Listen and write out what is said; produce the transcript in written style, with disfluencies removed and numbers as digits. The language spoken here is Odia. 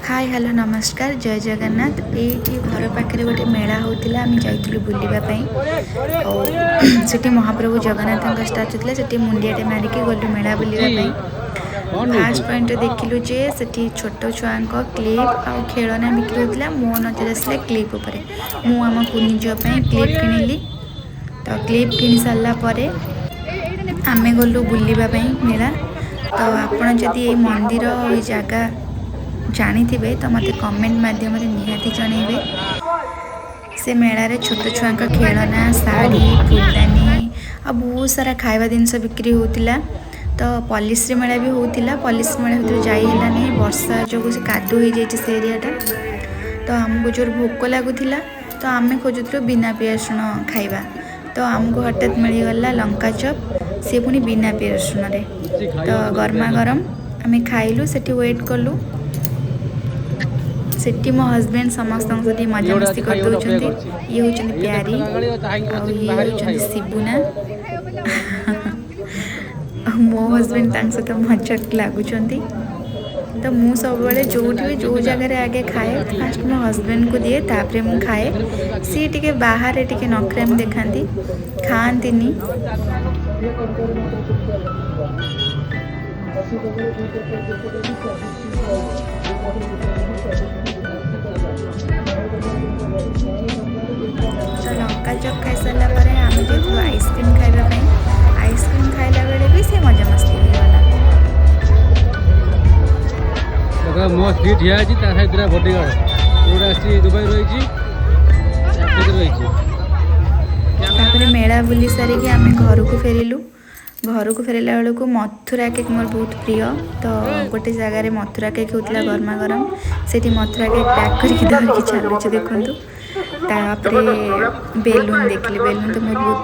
ହାଇ, ହ୍ୟାଲୋ, ନମସ୍କାର, ଜୟ ଜଗନ୍ନାଥ। ଏଇଠି ଘର ପାଖରେ ଗୋଟେ ମେଳା ହେଉଥିଲା, ଆମେ ଯାଇଥିଲୁ ବୁଲିବା ପାଇଁ। ଆଉ ସେଠି ମହାପ୍ରଭୁ ଜଗନ୍ନାଥଙ୍କ ଷ୍ଟାଚୁ ଥିଲା। ସେଠି ମୁଣ୍ଡିଆଟେ ମାରିକି ଗଲୁ ମେଳା ବୁଲିବା ପାଇଁ। ଫାଷ୍ଟ ପଏଣ୍ଟରେ ଦେଖିଲୁ ଯେ ସେଠି ଛୋଟ ଛୁଆଙ୍କ କ୍ଲିପ୍ ଆଉ ଖେଳନା ବିକ୍ରି ହେଉଥିଲା। ମୋ ନଜର ଆସିଲା କ୍ଲିପ୍ ଉପରେ। ମୁଁ ଆମ କୁନି ଝିଅ ପାଇଁ କ୍ଲିପ୍ କିଣିଲି। ତ କ୍ଲିପ୍ କିଣି ସାରିଲା ପରେ ଆମେ ଗଲୁ ବୁଲିବା ପାଇଁ ମେଳା। ତ ଆପଣ ଯଦି ଏଇ ମନ୍ଦିର, ଏଇ ଜାଗା ଜାଣିଥିବେ, ତ ମୋତେ କମେଣ୍ଟ ମାଧ୍ୟମରେ ନିହାତି ଜଣେଇବେ। ସେ ମେଳାରେ ଛୋଟ ଛୁଆଙ୍କ ଖେଳନା, ଶାଢ଼ୀ, ଫୁଲଦାନୀ ଆଉ ବହୁତ ସାରା ଖାଇବା ଜିନିଷ ବିକ୍ରି ହେଉଥିଲା। ତ ପଲ୍ଲିଶ୍ରୀ ମେଳା ବି ହେଉଥିଲା। ପଲ୍ଲିଶ୍ରୀ ମେଳା ଭିତରେ ଯାଇ ହେଲାନି, ବର୍ଷା ଯୋଗୁଁ ସେ କାଦୁଅ ହେଇଯାଇଛି ସେ ଏରିଆଟା। ତ ଆମକୁ ଜୋର ଭୋକ ଲାଗୁଥିଲା, ତ ଆମେ ଖୋଜୁଥିଲୁ ବିନା ପିଆଜ ରସୁଣ ଖାଇବା। ତ ଆମକୁ ହଠାତ୍ ମିଳିଗଲା ଲଙ୍କା ଚପ୍, ସିଏ ପୁଣି ବିନା ପିଆଜ ରସୁଣରେ। ତ ଗରମା ଗରମ ଆମେ ଖାଇଲୁ, ସେଠି ୱେଟ୍ କଲୁ। ସେଠି ମୋ ହଜବେଣ୍ଡ ସମସ୍ତଙ୍କ ସହିତ ମଜାମସ୍ତି କରିଦେଉଛନ୍ତି। ଇଏ ହେଉଛନ୍ତି ପ୍ୟାରି ଆଉ ଇଏ ହେଉଛନ୍ତି ଶିବୁନା। ଆଉ ମୋ ହଜବେଣ୍ଡ ତାଙ୍କ ସହିତ ମଜାକ ଲାଗୁଛନ୍ତି। ତ ମୁଁ ସବୁବେଳେ ଯେଉଁଠି ବି ଯେଉଁ ଜାଗାରେ ଆଗେ ଖାଏ, ଫାଷ୍ଟ ମୋ ହଜବେଣ୍ଡକୁ ଦିଏ, ତାପରେ ମୁଁ ଖାଏ। ସିଏ ଟିକେ ବାହାରେ ଟିକେ ନଖରାମି ଦେଖାନ୍ତି, ଖାଆନ୍ତିନି। ତ ଲଙ୍କା ଚପ୍ ଖାଇସାରିଲା ପରେ ଆମେ ଯାଇଥିଲୁ ଆଇସ୍କ୍ରିମ୍ ଖାଇବା ପାଇଁ। ଆଇସ୍କ୍ରିମ୍ ଖାଇଲା ବେଳେ ବି ସେ ମଜାମସ୍ତି ହେଇଗଲା। ଦେଖ, ମୋ ସ୍ତ୍ରୀ ଠିଆ ହେଇଛି, ତା ସାଇଡ଼ରେ ବଡିଗାର୍ଡ। ଗୋଟେ ଆସିଛି ଦୁବାଇ ରହିଛି, ରହିଛି। ତାପରେ ମେଳା ବୁଲି ସାରିକି ଆମେ ଘରକୁ ଫେରିଲୁ। ଘରକୁ ଫେରିଲା ବେଳକୁ ମଥୁରା କେକ୍ ମୋର ବହୁତ ପ୍ରିୟ। ତ ଗୋଟେ ଜାଗାରେ ମଥୁରା କେକ୍ ହେଉଥିଲା ଗରମା ଗରମ। ସେଠି ମଥୁରା କେକ୍ ପ୍ୟାକ୍ କରିକି ଧରିକି ଚାଲୁଛି, ଦେଖନ୍ତୁ। ତାପରେ ବେଲୁନ୍ ଦେଖିଲି। ବେଲୁନ୍ ତ ମୋର ବହୁତ